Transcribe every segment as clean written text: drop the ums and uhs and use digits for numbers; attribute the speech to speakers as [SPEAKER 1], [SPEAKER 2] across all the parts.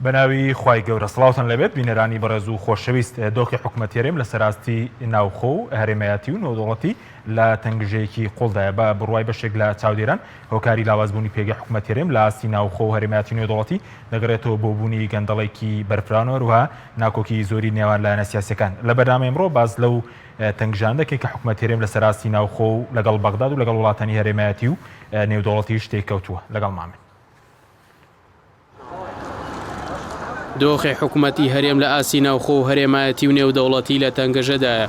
[SPEAKER 1] بەناوی خوای گەورە سڵاوتان لێبێت بینەرانی بەڕێز و خۆشەویست دۆخی حکومەت هەرێم لە سەراستی ناوخۆ و هەرێمایەتی و نێودەوڵەتی لە تەنگژەیەکی قوڵدایە بە بڕوای بەشێک لە چاودێران هۆکاری لاوازبوونی پێگەی حکومەت هەرێم لە ئاستی ناوخۆ و هەرێمایەتی نێودەوڵەتی دەگەڕێتەوە بۆ بوونی گەندەڵێکی بەرفراوان و هەروەها ناکۆکی زۆری نێوان لایەنە سیاسیەکان لە بەرنامەی ئەمڕۆ باس لەو تەنگژانە دەکەین کە حکومەت هەرێم لە سەراستی ناوخۆ و لەگەڵ بەغداد و لەگەڵ وڵاتانی هەرێمایەتی و نێودەوڵەتیش تێکەوتووە لەگەڵمان بن.
[SPEAKER 2] دۆخی حکومەتی هەرێم لە ئاستی ناوخۆ و هەرێمایەتی و نێودەوڵەتی لە تەنگەژەدایە.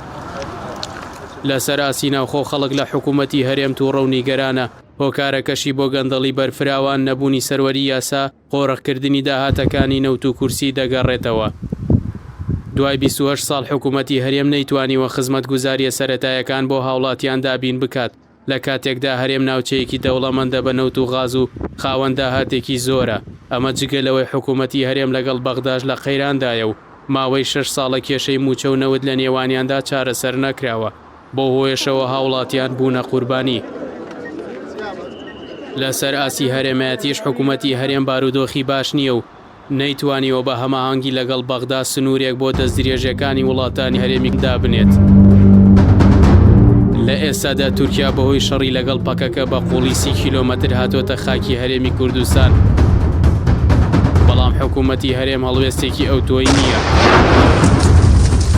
[SPEAKER 2] لەسەر ئاستی ناوخۆ خەڵک لە حکومەتی هەرێم توڕە و نیگەرانە، هۆکارەکەشی بۆ گەندەڵی بەرفراوان، نەبوونی سەروەری یاسا، قۆرخکردنی داهاتەکانی نەوت و کورسی دەگەڕێتەوە. دوای 28 ساڵ حکومەتی هەرێم نەیتوانیوە خزمەتگوزارییە سەرەتایەکان بۆ هاوڵاتیان دابین بکات، لە کاتێکدا هەرێم ناوچەیەکی دەوڵەمەندە بە نەوت و غاز و خاوەن داهاتێکی زۆرە، ئەمە جگە لەوەی حکومەتی هەرێم لەگەڵ بەغداش لە قەیراندایە و ماوەی شەش ساڵە کێشەی مووچە و نەوت لە نێوانیاندا چارەسەر نەکراوە، بەو هۆیەشەوە هاوڵاتیان بوونە قوربانی. لەسەر ئاستی هەرێمایەتیش حکومەتی هەرێم بارودۆخی باش نییە و نەیتوانیوە بە هەماهەنگی لەگەڵ بەغدا سنوورێک بۆ دەستدرێژیەکانی وڵاتانی هەرێمی دابنێت. لە ئێستادا تورکیا بەهۆی شەڕی لەگەڵ پەکەکە بە قوڵی سی کیلۆمەتر هاتۆتە خاکی هەرێمی کوردستان، بەڵام حکوومەتی هەرێم هەڵوێستێکی ئەوتۆی نییە.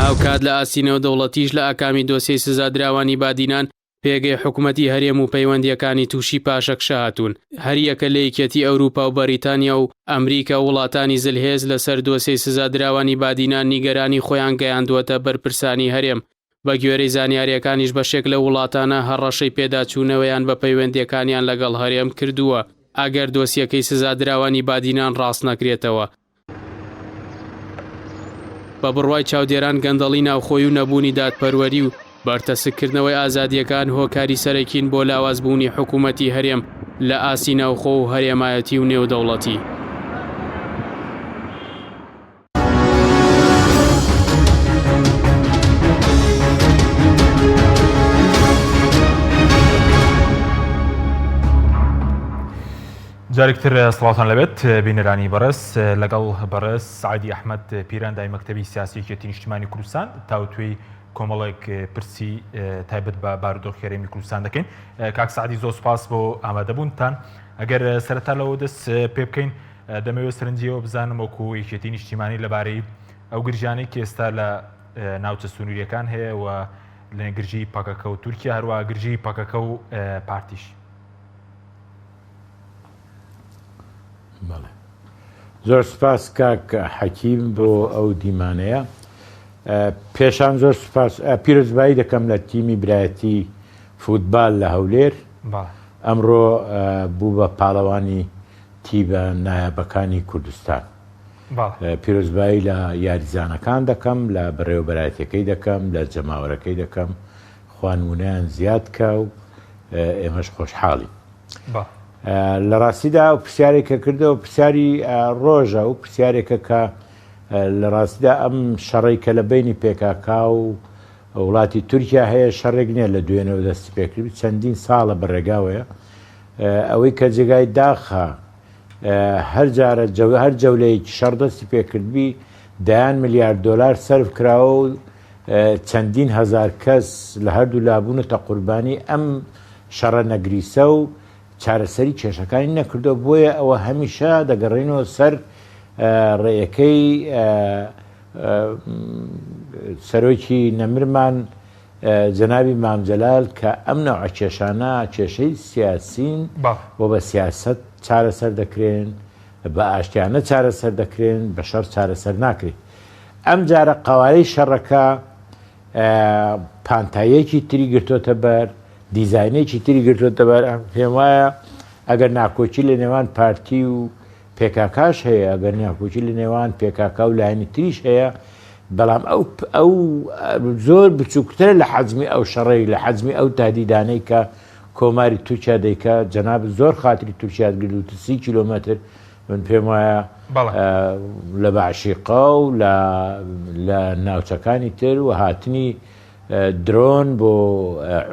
[SPEAKER 2] هاوکات لە ئاستی نێودەوڵەتیش لە ئاکامی دۆسیەی سزادراوانی بادینان پێگەی حکومەتی هەرێم و پەیوەندییەکانی تووشی پاشەکشە هاتوون، هەریەکە لە یەکێتی ئەوروپا و بەریتانیا و ئەمریکا و وڵاتانی زلهێز لەسەر دۆسێی سزادراوانی بادینان نیگەرانی خۆیان گەیاندووەتە بەرپرسانی هەرێم، بەگوێرەی زانیارییەکانیش بەشێک لەو وڵاتانە هەڕەشەی پێداچوونەوەیان بە پەیوەندییەکانیان لەگەڵ هەرێم کردووە ئەگەر دۆسیەکەی سزادراوانی بادینان ڕاست نەکرێتەوە. بە بڕوای چاودێران گەندەڵی ناوخۆی و نەبوونی دادپەروەری و بەرتەسککردنەوەی ئازادییەکان هۆکاری سەرەکین بۆ لاوازبوونی حکوومەتی هەرێم لە ئاستی ناوخۆ و هەرێمایەتی و نێودەوڵەتی.
[SPEAKER 1] جارێک تر سڵاوتان لەبێت بینەرانی بەڕێز لەگەڵ بەڕێز سعدی ئەحمد پیران دای مەکتەبی سیاسی یەکێتی نیشتیمانی کوردستان تاوتوێی کۆمەڵێک پرسی تایبەت بە بارودۆخی هەرێمی کوردستان دەکەین کاک سعدی زۆر سپاس بۆ ئامادەبوونتان ئەگەر سەرەتا لەوە دەست پێ بکەین دەمەوێت سەرنجیەوە بزانم وەکو یەکێتی نیشتیمانی لەبارەی ئەو گرژیانەی کە ئێستا لە ناوچە سنووریەکان هەیە و لە گرژی پەکەکە و تورکیا هەروە گرژی پەکەکە و پارتیش.
[SPEAKER 3] بەڵێ زۆر سپاس کاک حەکیم بۆ ئەو دیمانەیە پێشان زۆر سپاس پیرۆزبایی دەکەم لە تیمی برایەتی فوتبال لە هەولێر ئەمڕۆ بوو بە پاڵەوانی تیبە نایابەکانی کوردستان پیرۆزبایی لە یاریزانەکان دەکەم لە بەڕێوەبەرایەتەکەی دەکەم لە جەماوەرەکەی دەکەم خوا نمونەیان زیاد کا و ئێمەش خۆشحاڵین. لە ڕاستیدا ئەو پرسیارێک کە کردەوە پرسیاری ڕۆژە و پرسیارێکە کە لە ڕاستیدا ئەم شەڕەی کە لە بینی پێکاکا و وڵاتی تورکیا هەیە شەڕێک نییە لە دوێنەوە دەستی پێکرد چەندین ساڵە بە ڕێگاوەیە ئەوەی کە جێگای داخە هەر جارە هەر جەولەیەکی شەڕ دەستی پێکردبی دەیان ملیارد دۆلار سەرف کراوە و چەندین هەزار کەس لە هەردوو لا بوونەتە قوربانی ئەم شەڕە نەگریسە و چارەسەری کێشەکانی نەکردووە بۆیە ئەوە هەمیشە دەگەڕێنەوە سەر ڕێیەکەی سەرۆکی نەمرمان جەنابی مام جەلال کە ئەم نەوعە کێشانە کێشەی سیاسین و بە سیاسەت چارەسەر دەکرێن بە ئاشتیانە چارەسەر دەکرێن بە شەڕ چارەسەر ناکرێت ئەمجارە قەوارەی شەڕەکە پانتاییەکی تری گرتۆتە بەر، دیزاینێکی تری گرتۆتە بەر، ئەم پێم وایە ئەگەر ناکۆکی لە نێوان پارتی و پێکاکاش هەیە، ئەگەر ناکۆکی لە نێوان پێکاکا و لایەنی تریش هەیە، بەڵام ئەو ئەو زۆر بچووکترە لە حەجمی ئەو شەڕەی لە حەجمی ئەو تهدیدانەی کە کۆماری تورکیا دەیکا، جەنابت زۆر خاتری تورکیات گرت وتت 30 کیلۆمەتر من پێم وایە لە بەعشیقە و لە ناوچەکانی تر و هاتنی درۆن بۆ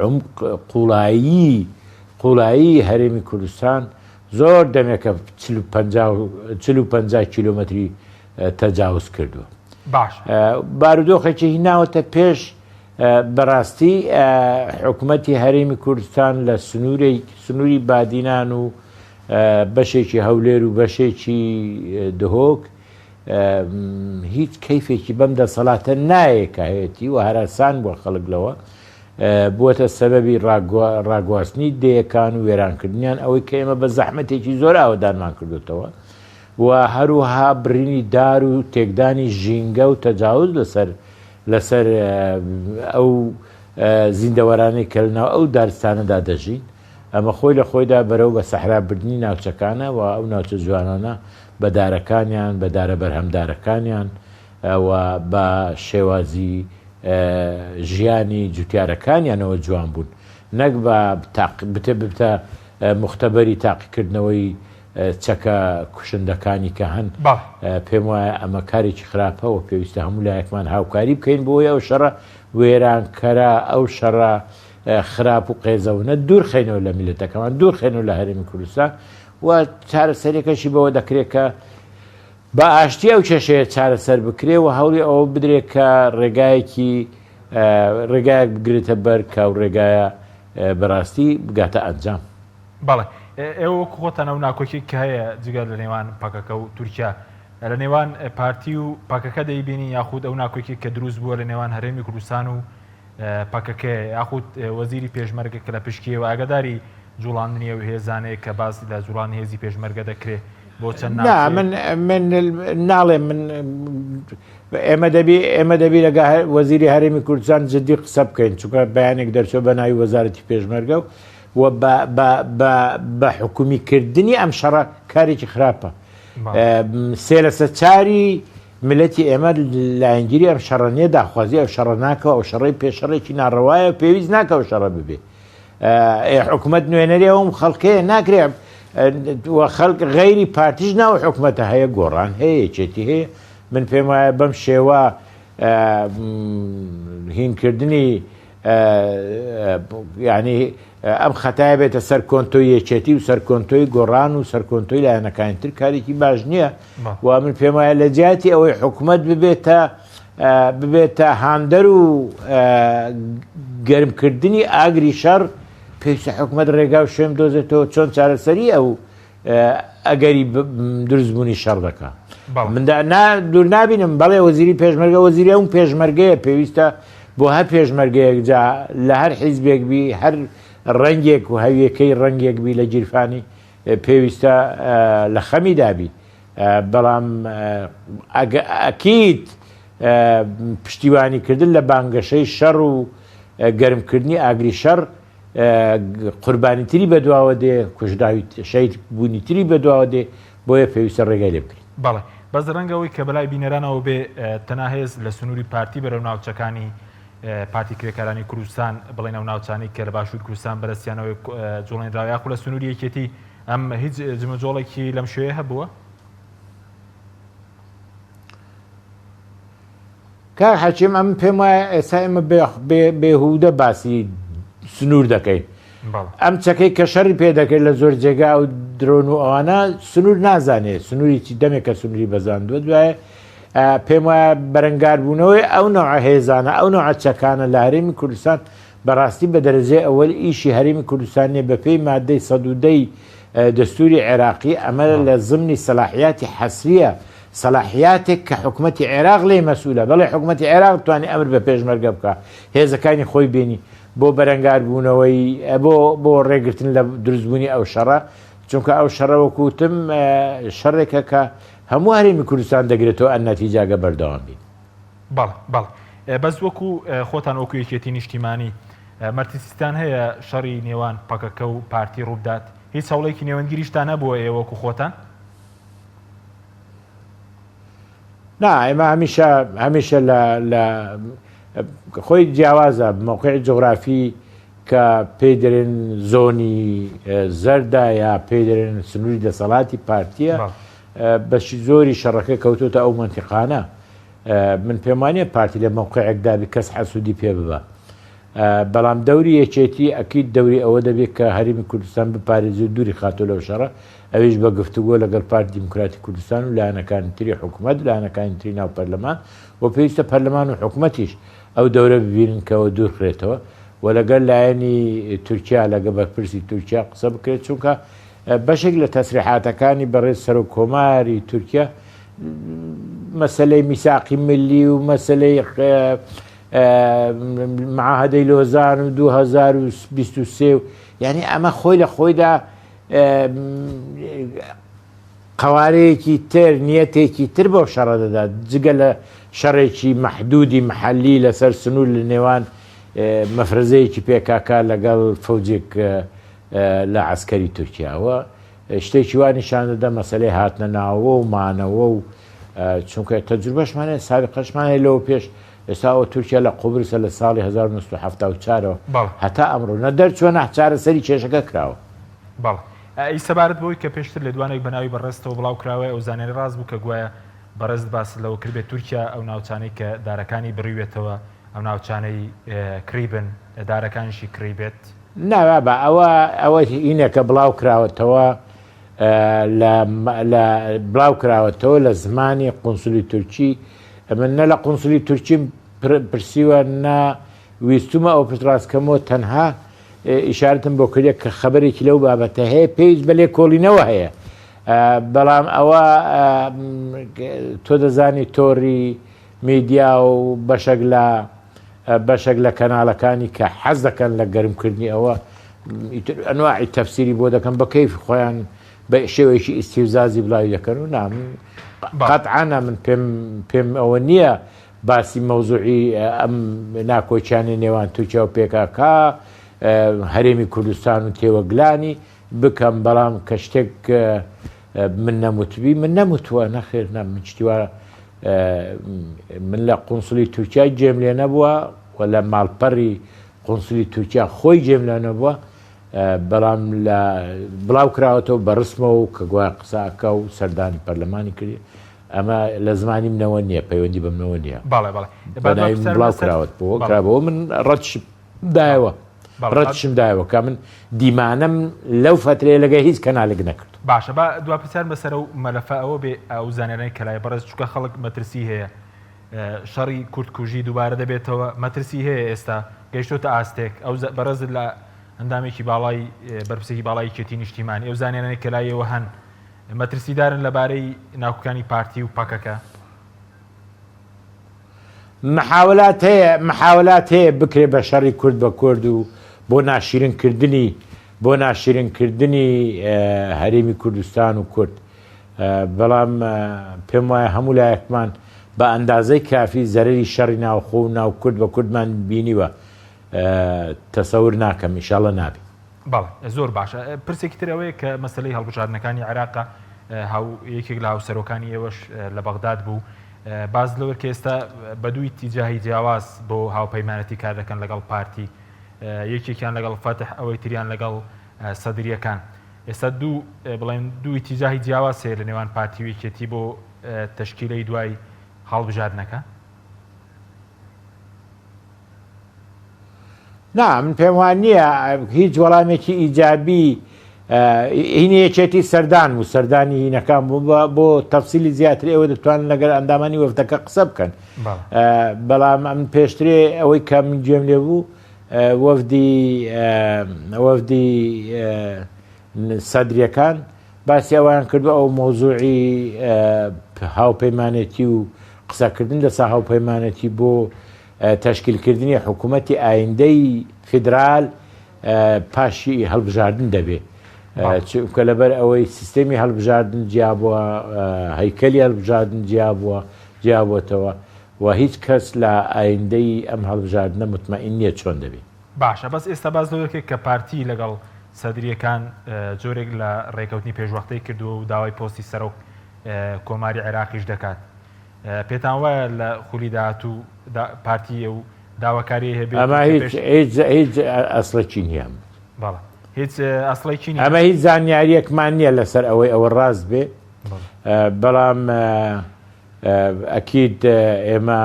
[SPEAKER 3] عمق قوڵایی قوڵایی هەرێمی کوردستان زۆر دەمێکە 40 کیلومتری تەجاوز کردووە.
[SPEAKER 1] باش.
[SPEAKER 3] بارودۆخێکی هیناوەتە پێش بەڕاستی حکومەتی هەرێمی کوردستان لە سنووری بادینان و بەشێکی هەولێر و بەشێکی دهۆک هیچ کەیفێکی بەم دەسەڵاتە نایە کە هەیەتی و هەراسان بووە خەڵک لەوە بووەتە سەبەبی ڕاگواستنی دێیەکان و وێرانکردنیان ئەوەی کە ئێمە بە زەحمەتێکی زۆر ئاوەدانمان کردوتەوە و هەروها بڕینی دار و تێکدانی ژینگە و تەجاوز لەسەر لەسەر ئەو زیندەوەرانەی کە لەناو ئەو دارستانەدا دەژین ئەمە خۆی لە خۆیدا بەرەو بە سەحرا بردنی ناوچەکانە و ئەو ناوچە جوانانە بە دارەکانیان، بە دارە بەرهەمدارەکانیان و بە شێوازی ژیانی جوتیارەکانیانەوە جوان بوون نەک بە ببتە موختەبەری تاقیکردنەوەی چەکە کوشندەکانی کە هەن. پێم وایە ئەمە کارێکی خراپە و پێویستە هەموو لایەکمان هاوکاری بکەین بۆ ئەوەی ئەو شەڕە وێرانکەرە، ئەو شەڕە خراپ و قێزەونە دوور خەینەوە لە میللەتەکەمان، دوور خەینەوە لە هەرێمی کوردستان و چارەسەریەکەشی بەوە دەکرێت کە بە ئاشتی ئەو کێشەیە چارەسەر بکرێ و هەوڵی ئەوە بدرێت کە ڕێگایەکی ڕێگایەک بگرێتە بەر کە ئەو ڕێگایە بەڕاستی بگاتە ئەنجام.
[SPEAKER 1] بەڵێ ئێوە وەکو خۆتان ئەو ناکۆکی کە هەیە جگە لە نێوان پەکەکە و تورکیا لە نێوان پارتی و پەکەکە دەیبینی یاخود ئەو ناکۆکی کە دروست بووە لە نێوان هەرێمی کوردستان و پەکەکەیە یاخود وەزیری پێشمەرگە کە لە پشکیەوە ئاگاداری جوڵاندنی ئەو هێزانەیە کە باس لە جوڵانی هێزی پێشمەرگە دەکرێ بۆ چەند
[SPEAKER 3] نا من من ناڵێ من ئێمە دەبی ئێمە دەبی لەگە وەزیری هەرێمی کوردستان جدی قسە بکەین چونکە بەیانێک دەرچوە بە ناوی وەزارەتی پێشمەرگە و و بە حکومی کردنی ئەم شەڕە کارێکی خراپە سێ لەسەر چاری میللەتی ئێمە لایەنگیری ئەم شەڕە نیە، داخوازی ئەو شەڕە ناکەو ئەو شەڕەی پێ شەڕێکی ناڕەوایە و پێویست ناکە ئەو شەڕە ببێ. ئێ حکومەت نوێنەری ئەوم خەڵکەیە ناکرێ و خەڵک غەیری پارتیش ناو حکومەتە هەیە گۆڕان هەیە یەکێتی هەیە من پێم وایە بەم شێوە هینکردنی یعنی ئەم خەتایە بێتە سەر کۆنتۆی یەکێتی و سەر کۆنتۆی گۆڕان و سەر کۆنتۆی لایەنەکانی تر کارێکی باش نییە و من پێم وایە لە جیاتی ئەوەی حکومەت ببێتە ببێتە هاندەر و گەرمکردنی ئاگری شەڕ پێویستە حکومەت ڕێگا و شوێن دۆزێتەوە چۆن چارەسەری ئەو ئەگەری دروستبوونی شەڕ دەکا مندا دوور نابینم بەڵێ وەزیری پێشمەرگە وەزیری ئەوم پێشمەرگەیە پێویستە بۆ هەر پێشمەرگەیەک جا لە هەر حیزبێک بی هەر ڕەنگێک و هەویەکەی ڕەنگێک بی لە گیرفانی پێویستە لە خەمی دابی بەڵام ئەکید پشتیوانیکردن لە بانگەشەی شەڕ و گەرمکردنی ئاگری شەڕ قوربانی تری بەدواوە دێ، کوژراوی شەهید بوونی تری بەدواوە دێ، بۆیە پێویستە ڕێگای لێ بگرین.
[SPEAKER 1] بەڵێ، بەس ڕەنگە ئەوەی کە بەلای بینەرانەوە بێ تەنها هێز لە سنووری پارتی بەرەو ناوچەکانی پارتی کرێکارانی کوردستان بڵێن ئەو ناوچانەی کە لە باشوور کوردستان بەرەستیانەوەی جوڵێنراوە یاخو لە سنووری یەکێتی ئەم هیچ جموجۆڵێکی لەم شێوەیە هەبووە؟
[SPEAKER 3] کاک حەکیم ئەمن پێم وایە ئێستا ئێمە بێهودە باسی سنوور دەکەین ئەم چەکەی کە شەڕی پێ دەکرێت لە زۆر جێگا و درۆن و ئەوانە سنوور نازانێت سنووری چی دەمێک کە سنووری بەزاندووە دوایە پێم وایە بەرەنگاربوونەوەی ئەو نەوە هێزانە ئەو نەوە چەکانە لە هەرێمی کوردستان بەڕاستی بە دەرەجەی ئەوەل ئیشی هەرێمی کوردستان نیە بەپێی مادەی 110 دەستوری عێراقی ئەمە لە زمنی سەلاحیاتی حەسریە سەلاحیاتێک کە حکومەتی عێراق لێی مەسئولە بەڵێ حکومەتی عێراق بتوانێت ئەمر بە پێشمەرگە بکا هێزەکانی خۆی بێنی بۆ بەرەنگاربوونەوەی بۆ بۆ ڕێگرتن لە دروستبوونی ئەو شەڕە چونکە ئەو شەڕە وەکو وتم شەڕێکە کە هەموو هەرێمی کوردستان دەگرێتەوە ئەن نەتیجاگە بەردەوام بین.
[SPEAKER 1] بەڵێ بەڵێ بەس وەکو خۆتان وەکو یەکێتی نیشتیمانی مەرتسیستان هەیە شەڕی نێوان پەکەکە و پارتی ڕووبدات هیچ هەوڵێکی نێوەندگیریشتان هەبووە ئێوە وەکو خۆتان؟
[SPEAKER 3] نا ئێمە هەمیشە هەمیشە لە لە خۆی جیاوازە مەوقعی جوغرافی کە پێی دەرێن زۆنی زەردە یا پێی دەرێن سنووری دەسەڵاتی پارتیە بەشی زۆری شەڕەکە کەوتۆتە ئەو منتیقانە من پێم وانە پارتی لە مەوقعێکدا بی کەس حەسوودی پێ ببە. بەڵام دەوری یەکێتی ئەکید دەوری ئەوە دەبێت کە هەرێمی کوردستان بپارێزێ و دووری خاتەوە لەو شەڕە، ئەویش بە گفتوگۆ لەگەڵ پارتی دیموکراتی کوردستان و لایەنەکانی تری حکومەت، لایەنەکانی تری ناو پەرلەمان و پێویستە پەرلەمان و حکومەتیش ئەو دەورە ببینن کە ئەوە دوور خرێتەوە و لەگەل لایەنی تورکیا لەگە بەرپرسی تورکیا قسە بکرێت چونکە بەشێک لە تەسریحاتەکانی بەڕێز سەرۆک کۆماری تورکیا مەسەلەی میساقی ملی و مەسەلەی معاهدەی لۆزان و 2023 و یعنی ئەمە خۆی لە خۆیدا قەوارەیەکی تر نیەتێکی تر بەو شەڕە دەدات جگە لە شەڕێکی مەحدودی محەلی لەسەر سنوور لە نێوان مەفرەزەیەکی پێکاکا لەگەڵ فەوجێک لە عەسکەری تورکیاوە شتێکی وا نیشان دەدا مەسەلەی هاتنە ناوە و مانەوە و چونکە تەجروبەشمان هەیە سابقەشمان هەیە لەوە پێش ئێستا ئەوە تورکیا لە قوبرسە لە ساڵی 1970ەوە هەتا ئەمڕۆ نە دەرچووە نە چارەسەری کێشەکە کراوە.
[SPEAKER 1] بەڵێ. ئەی سەبارەت بەوەی کە پێشتر لێدوانێک بە ناوی بەڕێزتەوە بڵاو کراوە ئەو زانیاری ڕاست بوو کە گوایە بەڕێزت باست لەوە کردبێت تورکیا ئەو ناوچانەی کە دارەکانی بڕیوێتەوە ئەو ناوچانەی کڕیبن دارەکانیشی کڕیبێت؟
[SPEAKER 3] نا بابە ئەوە ئەوە هینێکە بڵاو کراوەتەوە لە لە بڵاو کراوەتەوە لە زمانی قونسلی تورکی من نە لە قونسلی تورکیم پرسیوە نە ویستومە ئەو پشتڕاست کەمەوە تەنها ئیشارەتم بۆ کردە کە خەبەرێکی لەو بابەتە هەیە پێویست بە لێکۆڵینەوە هەیە بەڵام ئەوە تۆ دەزانی تۆری میدیا و بەشێک لە بەشێک لە کەناڵەکانی کە حەز دەکەن لە گەرمکردنی ئەوە ئەنواعی تەفسیری بۆ دەکەن بە کەیف خۆیان بە شێوەیەکی ئیستیفزازی بڵاوی دەکەن و نام قەتعانە من پێم پێم ئەوە نییە باسی مەوزوعی ئەم ناکۆکیانی نێوان تورکیا و پێکاکا هەرێمی کوردستان و تێوەگلانی بکەم بەڵام کە شتێک من نەموتبی من نەموتووە نەخێر نە من شتیوە من لە قونسلی تورکیا گوێم لێ نەبووە و لە ماڵپەڕی قونسلی تورکیا خۆی گوێم لێ نەبووە بەڵام لە بڵاو کراوەتەوە بە ڕسمەوە کە گوایە قسە ئەکا و سەردانی پەرلەمانی کردی ئەمە لە زمانی منەوە نییە پەیوەندی بە منەوە نییە
[SPEAKER 1] بەڵێ بەڵێ
[SPEAKER 3] بە ناوی من بڵاو کراوەتەوە کرابەوە من ڕەتشم دایەوە ڕەتشم دایەوە کە من دیمانەم لەو فەترەیە لەگە هیچ کەنالێک نەکرد.
[SPEAKER 1] باشە با دوا پرسیارم لەسەر ئەو مەلەفە ئەوە بێ ئەو زانیارانەی کە لای بەڕێز چونکە خەڵک مەترسی هەیە شەڕی کورد کوژی دووبارە دەبێتەوە مەترسی هەیە ئێستا گەیشتۆتە ئاستێک ئەو بەڕێزت لە ئەندامێکی باڵای بەرپرسێکی باڵای یەکێتی نیشتیمانی ئەو زانیارانەی کە لای ئێوە هەن مەترسیدارن لەبارەی ناکۆکانی پارتی و پەکەکە؟
[SPEAKER 3] محاولات هەیە محاولات هەیە بکرێ بە شەڕی کورد بە کورد و بۆ ناشیرن کردنی بۆ ناشیرن کردنی هەرێمی کوردستان و کورد بەڵام پێم وایە هەموو لایەکمان بە ئەندازەی کافی زەرەری شەڕی ناوخۆ و ناو کورد بە کوردمان بینیوە تەسەور ناکەم ئیشاڵە نابێ.
[SPEAKER 1] بەڵێ زۆر باشە پرسێکی تر ئەوەیە کە مەسەلەی هەڵبژاردنەکانی عێراقە هاو یەکێک لە هاوسەرۆکانی ئێوەش لە بەغداد بوو باز لەوەر کە ئێستا بە دووی تیجاهی جیاواز بۆ هاوپەیمانەتی کار دەکەن لەگەڵ پارتی یەکێکیان لەگەڵ فەتح ئەوەی تریان لەگەڵ سەدریەکان ئێستا دوو بڵێن دوو تیجاهی جیاواز هەیە لە نێوان پارتی و یەکێتی بۆ تەشکیلەی دوای هەڵبژاردنەکە
[SPEAKER 3] نا من پێم وان نییە هیچ وەڵامێکی ئیجابی هینی یەکێتی سەردان و سەردانی هینەکان بوو بۆ تەفسیلی زیاتر ئێوە دەتوانن لەگەر ئەندامانی وەفدەکە قسە بکەن بەڵام ئەم پێشترێ ئەوەی کە من گوێم لێ بوو وەفدی وەفدی سەدریەکان باسی ئەویان کردو ئەو مۆزوعی هاوپەیمانێتی و قسەکردن لەسەر هاوپەیمانێتی بۆ تەشکیلکردنی حکوومەتی ئایندەی فیدرال پاشی هەڵبژاردن دەبێ چونکە لەبەر ئەوەی سیستەمی هەڵبژاردن جیابووە هەیکەلی هەڵبژاردن جیابووە جیابووەتەوە و هیچ کەس لە ئایندەی ئەم هەڵبژاردنە متمەئین نییە چۆن دەبێ.
[SPEAKER 1] باشە بەس ئێستا باس لەوە دەکرێت کە پارتی لەگەڵ سەدرییەکان جۆرێک لە ڕێکەوتنی پێشوەختەی کردووە و داوای پۆستی سەرۆک کۆماری عێراقیش دەکات. پێتان وایە لە خولی داهاتوو پارتی ئەو داواکاریەی هەبێت؟
[SPEAKER 3] ئەمە هیچ هیچ هیچ ئەسڵێکی نییە.
[SPEAKER 1] بەڵێ هیچ ئەسڵێکی نییە.
[SPEAKER 3] ئەمە هیچ زانیاریەکمان نییە لەسەر ئەوەی ئەوە ڕاست بێ بەڵام ئەکید ئێمە.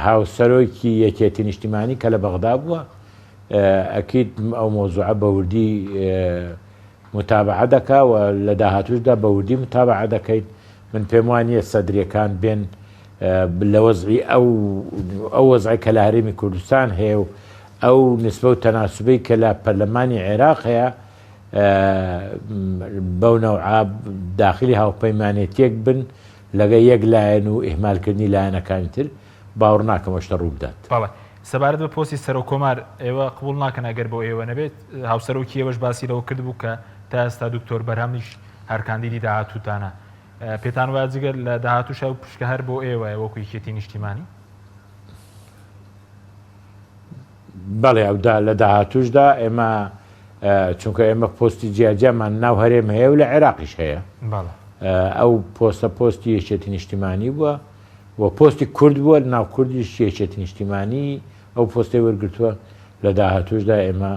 [SPEAKER 3] هاوسەرۆکی یەکێتی نیشتیمانی کە لە بەغدا بووە ئەکید ئەو مەوزوعە بە وردی متابعە دەکا و لە داهاتوشدا بە وردی متابعە دەکەین. من پێم وا نییە سەدریەکان بێن لە وەزعی ئەو ئەو وەزعی کە لە هەرێمی کوردستان هەیە و ئەو نسبە و تەناسوبەی کە لە پەرلەمانی عێراق هەیە بەو نەوعە داخلی هاوپەیمانێتیەک بن لەگە یەک لایەن و ئیهمالکردنی لایەنەکانی تر باوەڕ ناکەم ئەو شتە ڕوو بدات.
[SPEAKER 1] بەڵێ. سەبارەت بە پۆستی سەرۆک کۆمار، ئێوە قبوڵ ناکەن ئەگەر بۆ ئێوە نەبێت، هاوسەرۆکی ئێوەش باسی لەوە کردبوو کە تا ئێستا دکتۆر بەرهەمیش هەر کاندیدی داهاتووتانە. پێتان وایە جگە لە داهاتووش ئەو پشکە هەر بۆ ئێوەیە وەکو یەکێتی نیشتیمانی؟
[SPEAKER 3] بەڵێ ئەو لە داهاتووشدا ئێمە چونکە ئێمە پۆستی جیاجیامان ناو هەرێم هەیە و لە عێراقیش هەیە. ئەو پۆستە پۆستی یەکێتی نیشتیمانی بووە و پۆستی کورد بووە ناو کوردیش یەکێتی نیشتیمانی ئەو پۆستەی وەرگرتووە لە داهاتووشدا ئێمە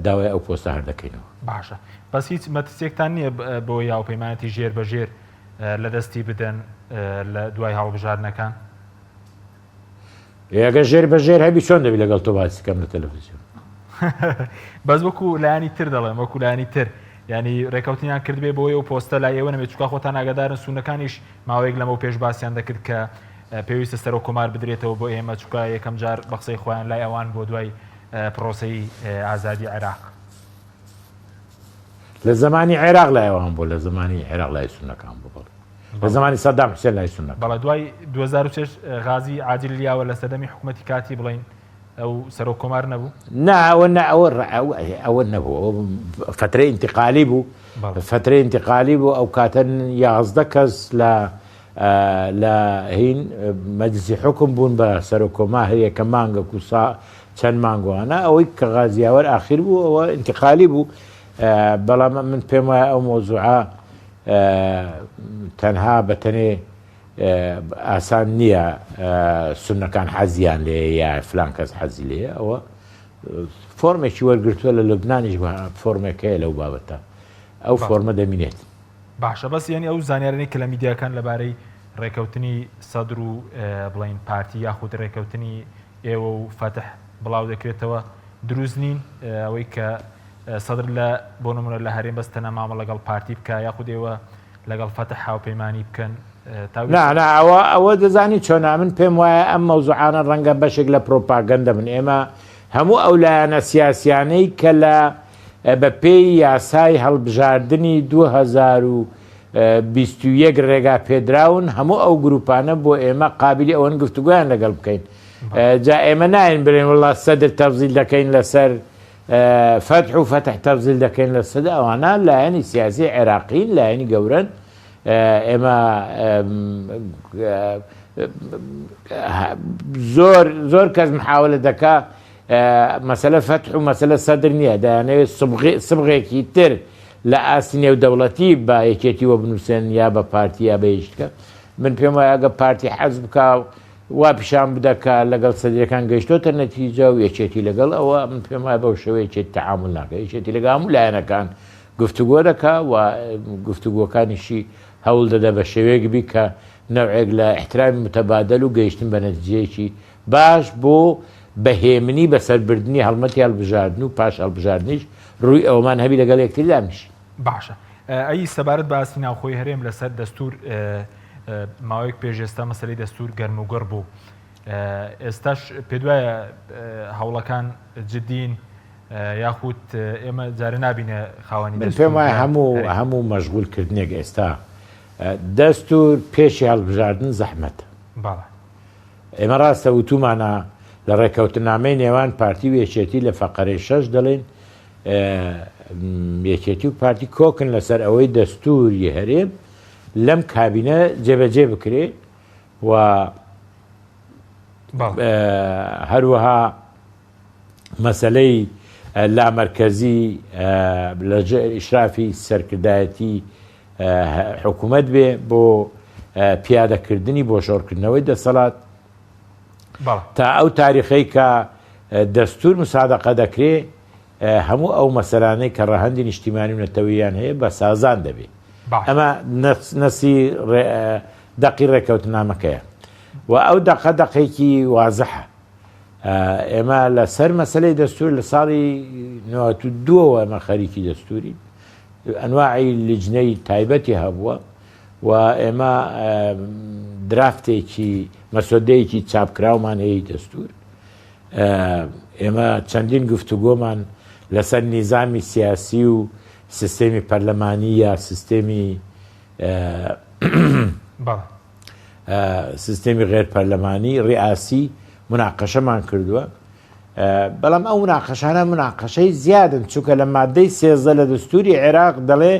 [SPEAKER 3] داوای ئەو پۆستە هەر دەکەینەوە.
[SPEAKER 1] باشە بەس هیچ مەترسیەکتان نییە بۆی هاوپەیمانەتی ژێر بە ژێر لە دەستی بدەن لە دوای هەڵبژاردنەکان؟
[SPEAKER 3] ئەگەر ژێر بە ژێر هەبی چۆن دەبی لەگەڵ تۆ باسی کەم لە تەلەفزیۆن؟
[SPEAKER 1] بەس وەکو لایەنی تر دەڵێم وەکو لایەنی تر ینی ڕێکەوتنیان کردبێ بۆی ئەو پۆستە لای ئێوە نەبێت چکا خۆتان ئاگادارن سونەکانیش ماوەیەک لەمەو پێش باسیان دەکرد کە پێویستە سەرۆک کۆمار بدرێتەوە بۆ ئێمە چکا یەکەم جار بە قسەی خۆیان لای ئەوان بۆ دوای پرۆسەی ئازادی عێراق.
[SPEAKER 3] لە زمانی عێراق لای ئەوان بوو لە زمانی عێراق لای سونەکان بوو بەڵێ لە زمانی سەدام حوسێن لای سونەکان.
[SPEAKER 1] بەڵێ دوای 2006 غازی عاجل لیاوە لە سەردەمی حکوومەتی کاتی بڵین ئەو سەرۆک کۆمار نەبوو؟
[SPEAKER 3] نا ئەوە نا ئەوە ئەوە نەبوو ئەوە فترەی ئینتقالی بوو فترەی ئینتقالی بوو ئەو کاتە 11 کەس لە لە هین مەجلسی حکم بوون بە سەرۆک کۆمار هەر یەکە مانگەک و سا چەند مانگوانە ئەوەی کە غازیاوەر ئاخیر بوو ئەوە ئینتقالی بوو بەڵام من پێم وایە ئەو مۆزوعە تەنها بە تەنێ ئاسان نییە سونەکان حەزیان لێ یا فلان کەس حەزی لێ ئەوە فۆرمێکی وەرگرتووە لە لوبنانیش فۆرمێک هەیە لەو بابەتە ئەو فۆرمە دەمینێت.
[SPEAKER 1] باشە بەس یانی ئەو زانیارانەی کە لە میدیاکان لەبارەی ڕێکەوتنی سەدر و بڵین پارتی یاخود ڕێکەوتنی ئێوە و فەتح بڵاو دەکرێتەوە دروست نین ئەوەی کە سەدر لە بۆ نمونە لە هەرێم بەس تەنە مامە لەگەڵ پارتی بکە یاخود ئێوە لەگەڵ فەتح هاوپەیمانی بکەن
[SPEAKER 3] تا نا نا ئەوە ئەوە دەزانی چۆنا من پێم وایە ئەم مەوزوعانە ڕەنگە بەشێک لە پرۆپاگەندە بن ئێمە هەموو ئەو لایەنە سیاسیانەی کە لە بە پێی یاسای هەڵبژاردنی 2021 ڕێگا پێدراون هەموو ئەو گروپانە بۆ ئێمە قابلی ئەوەن گفتوگۆیان لەگەڵ بکەین جا ئێمە ناین بڵێن وڵا سەدر تەفزیل دەکەین لەسەر فەتح و فەتح تەفزیل دەکەین لە سەد ئەوانە لایەنی سیاسی عێراقین لایەنی گەورەن ئێمە زۆر زۆر کەس محاولە دەکا مەسەلە فەتح و مەسەلە سەدر نییە دەیانەوێت سبغێکی تر لە ئاستی نێودەوڵەتی بە یەکێتی وە بنووسێن یا بە پارتی یا بە هیچ من پێم وایە ئەگە پارتی حەز بکا وا پیشان بدە کە لەگەڵ سەدرەکان گەیشتۆتە نەتیجە و یەکێتی لەگەڵ ئەوە من پێم وایە بەو شێوەیە یەکێتی تەعامول ناکە یەکێتی لەگەڵ هەموو لایەنەکان گفتوگۆ دەکا و گفتوگۆکانیشی هەوڵ دەدا بە شێوەیەک بی کە نەوعێک لە ئیحترامی متەبادەل و گەیشتن بە نەتیجەیەکی باش بۆ بە هێمنی بەسەربردنی هەڵمەتی هەڵبژاردن و پاش هەڵبژاردنیش ڕووی ئەوەمان هەبی لەگەڵ یەکتری دابنیشین.
[SPEAKER 1] باشە ئەی سەبارەت بە ئاستی ناوخۆی هەرێم لەسەر دەستور ماوەیەک پێش ئێستا مەسەلەی دەستور گەرم و گڕ بوو ئێستاش پێدوایە هەوڵەکان جدین یاخود ئێمە جارە نابینە خاوەنی
[SPEAKER 3] من پێم وایە هەموو هەموو مەشغول کردنێک ئێستا دەستور پێشی هەڵبژاردن زەحمەتە
[SPEAKER 1] بەڵێ
[SPEAKER 3] ئێمە ڕاستە وتومانە لە ڕێککەوتنامەی نێوان پارتی و یەکێتی لە فەقەرەی شەش دەڵێن یەکێتی و پارتی کۆکن لەسەر ئەوەی دەستوری هەرێم لەم کابینە جێبەجێ بکرێ و هەروەها مەسلەی لامەرکەزی لە ئیشرافی سەرکردایەتی حکوومەت بێ بۆ پیادەکردنی بۆ شۆڕکردنەوەی دەسەڵات تا ئەو تاریخەی کە دەستور مسادەقە دەکرێ هەموو ئەو مەسەلانەی کە ڕەهەندی نیشتیمانی و نەتەوەییان هەیە بە سازان دەبێ. ئەمە نەسی دەقی ڕێککەوتنامەکەیە. و ئەو دەقە دەقێکی وازحە. ئێمە لە سەر مەسەلەی دەستور لە ساڵی 92 ەوە ئێمە خەریکی دەستورین. ئەنواعی لیجنەی تایبەتی هەبووە و ئێمە درافتێکی مەسۆدەیەکی چاپکراومان هەیە دەستور. ئێمە چەندین گفتوگۆمان لەسەر نیزامی سیاسی و سیستێمی پەرلەمانی یا سیستێمی سیستێمی غێر پەرلەمانی ڕیاسی مناقەشەمان کردووە بەڵام ئەو مناقەشانە مناقەشەی زیادن چونکە لە مادەی سێزدە لە دەستوری عێراق دەڵێ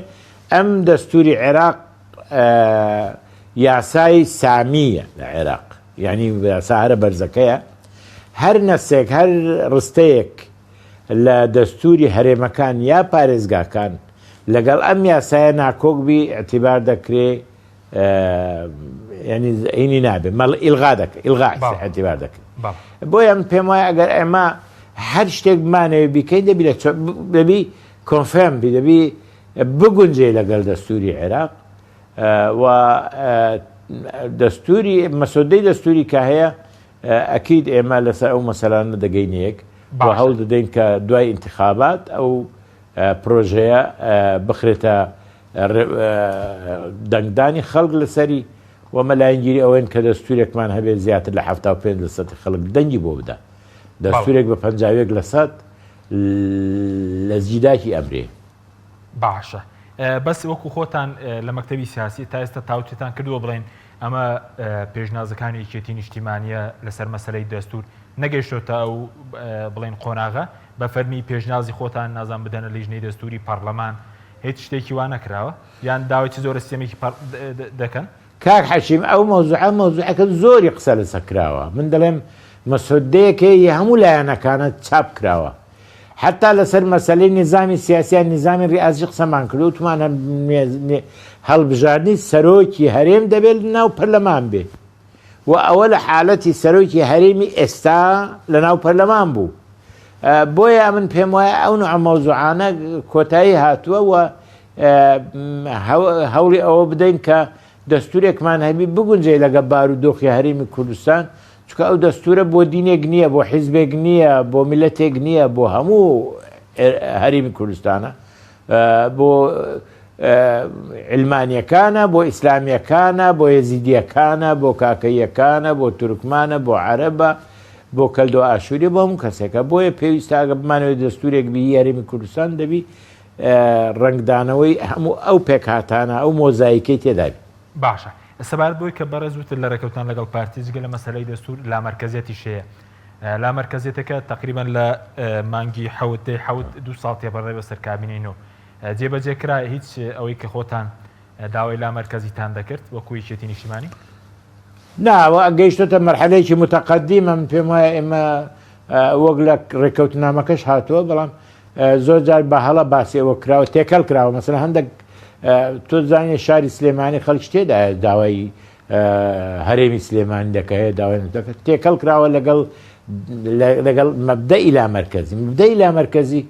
[SPEAKER 3] ئەم دەستوری عێراق یاسای سامیە لە عێراق یعنی یاسا هەرە بەرزەکەیە هەر نەسێک هەر ڕستەیەک لە دەستوری هەرێمەکان یا پارێزگاکان لەگەڵ ئەم یاسایە ناکۆک بی اعتبار دەکرێ ینی هینی نابێ مەڵ ئیلغا دەکە ئیلغا اعتبار دەکرێت بۆیە من پێم وایە ئەگەر ئێمە هەر شتێک بمانەوێ بیکەین دەبی لە دەبی conform بی دەبی بگونجێ لەگەڵ دەستوری عێراق و دەستوری مەسۆدەی دەستوری کە هەیە ئەکید ئێمە لەسەر ئەو مەسەلانە دەگەینە یەک و هەوڵ دەدەین کە دوای ئینتخابات ئەو پرۆژەیە بخرێتە دەنگدانی خەڵک لەسەری و ئەمە لایەنگیری ئەوەین کە دەستورێکمان هەبێت زیاتر لە 75 لە سەد خەڵک دەنگی بۆ بدا دەستورێک بە 51 لە سەد لە جیداکی ئەمرێ.
[SPEAKER 1] باشە بەس وەکو خۆتان لە مەکتەبی سیاسی تا ئێستا تاوتوێتان کردووە بڵێن ئەمە پێشنازەکانی یەکێتی نیشتیمانیە لەسەر مەسەلەی دەستور نەگەیشتۆتە ئەو بڵێن قۆناغە بە فەرمی پێشنازی خۆتان نازان بدەنە لیژنەی دەستوری پەڕلەمان هیچ شتێکی وا نەکراوە یان داوای چ جۆرە سیستەمێکی دەکەن؟
[SPEAKER 3] کاک حەکیم ئەو مەوزوعە مەوزوعێکە زۆری قسە لەسەر کراوە من دەڵێم مسودەیەک هەیە ی هەموو لایەنەکانە چاپ کراوە حەتا لەسەر مەسەلەی نیزامی سیاسی یان نیزامی ڕیاسی قسەمان کرد وتمان هەڵبژاردنی سەرۆکی هەرێم دەبێت لەناو پەرلەمان بێ و ئەوە لە حالەتی سەرۆکی هەرێمی ئێستا لەناو پەرلەمان بوو بۆیە من پێم وایە ئەو نوع مەوزوعانە کۆتایی هاتووە و هەوڵی ئەوە بدەین کە دەستورێکمان هەبی بگونجێ لەگە بارودۆخی هەرێمی کوردستان چونکە ئەو دەستورە بۆ دینێک نییە بۆ حیزبێک نییە بۆ میلەتێک نییە بۆ هەموو هەرێمی کوردستانە بۆ علمانیەکانە بۆ ئیسلامیەکانە بۆ یەزیدیەکانە بۆ کاکەیەکانە بۆ تورکمانە بۆ عەرەبە بۆ کەلدۆ ئاشووری بۆ هەموو کەسێکە بۆیە پێویستە ئەگە بمانەوێت دەستورێک بی هەرێمی کوردستان دەبی ڕەنگدانەوەی هەموو ئەو پێکهاتانە ئەو مۆزایکەی تێدابی.
[SPEAKER 1] باشە سەبارەت بەوەی کە بەڕێز وتت لە ڕێکەوتان لەگەڵ پارتی جگە لە مەسەلەی دەستور لامەرکەزیەتیش هەیە لامەرکەزیەتەکە تەقریبەن لە مانگی حەوت دەی حەوت دوو ساڵ تێپەڕێ بەسەر کابینەی نۆ جێبەجێ کرا هیچ ئەوەی کە خۆتان داوای لامەرکەزیتان دەکرد وەکو یەکێتی نیشتیمانی؟
[SPEAKER 3] نا ئەوە گەیشتۆتە مەرحەلەیەکی متەقەدیمە من پێم وایە ئێمە وەک لە ڕێککەوتنامەکەش هاتووە بەڵام زۆر جار بە هەڵە باسی ئەوە کراوە تێکەڵ کراوە مەسەلەن هەندێک تۆ زانێ شاری سلێمانی خەڵکی تێدایە داوای هەرێمی سلێمانی دەکە هەیە داوای دەکە تێکەڵ کراوە لەگەڵ لەگەڵ مەبدەئی لا مەرکەزی مەبدەئی لا مەرکەزی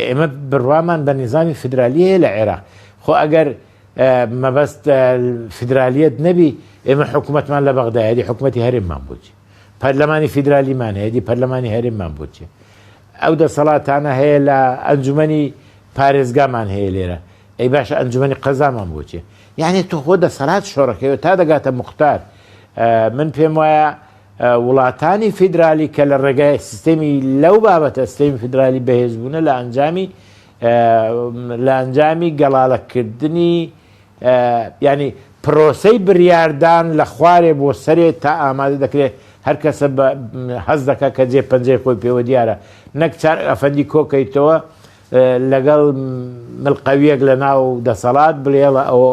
[SPEAKER 3] ئێمە بڕوامان بە نیزامی فیدرالی هەیە لە عێراق خۆ ئەگەر مەبەست فیدرالیت نەبی ئێمە حکوومەتمان لە بەغدایەتی حکوومەتی هەرێممان بۆچی پەرلەمانی فیدرالیمان هەیە دی پەرلەمانی هەرێممان بۆچی ئەو دەسەڵاتانە هەیە لە ئەنجومەنی پارێزگامان هەیە لێرە ئەی باشە ئەنجومەنی قەزامان بۆچێ یعنی تۆ خۆ دەسەڵات شۆڕەکەیەوە تا دەگاتە مختار من پێم وایە وڵاتانی فیدرالی کە لە ڕێگای سیستەمی لەو بابەتە سیستەمی فیدرالی بەهێز بوونە لە ئەنجامی لە ئەنجامی گەڵاڵەکردنی یانی پرۆسەی بریاردان لە خوارێ بۆ سەرێ تا ئامادە دەکرێ هەر کەسە بە هەست دەکا کە جێ پەنجەی خۆی پێوە دیارە نەک چار ئەفەندی کۆکەیتەوە لەگەڵ ملقەویەک لە ناو دەسەڵات بڵێڵە ئەوە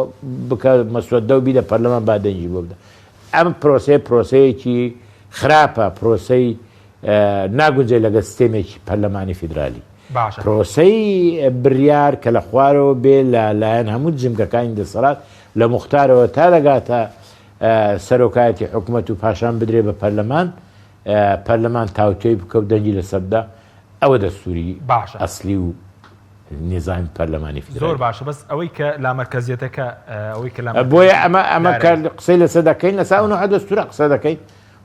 [SPEAKER 3] بکە مەسوەدە و بیدە پەرلەمان با دەنگی بۆ بدە ئەم پرۆسەیە پرۆسەیەکی خراپە پرۆسەی ناگونجێ لەگەڵ سیستێمێکی پەرلەمانی فیدرالی.
[SPEAKER 1] باشە.
[SPEAKER 3] پرۆسەی بریار کە لە خوارەوە بێ لە لایەن هەموو جمگەکانی دەسەڵات لە موختارەوە تا دەگاتە سەرۆکایەتی حکومەت و پاشان بدرێ بە پەرلەمان، پەرلەمان تاوتوێی بکە و دەنگی لەسەر بدا، ئەوە دەستوری
[SPEAKER 1] باشە.
[SPEAKER 3] ئەسلی و. نیزامی پەرلەمانی
[SPEAKER 1] فیدرالی. زۆر باشە بەس ئەوەی کە لامەرکەزیەتەکە ئەوەی کە لامەرکەزیەتی
[SPEAKER 3] بۆیە ئەمە ئەمە کە قسەی لەسەر دەکەین لەسەر ئەو نەوعە دەستورە قسە دەکەین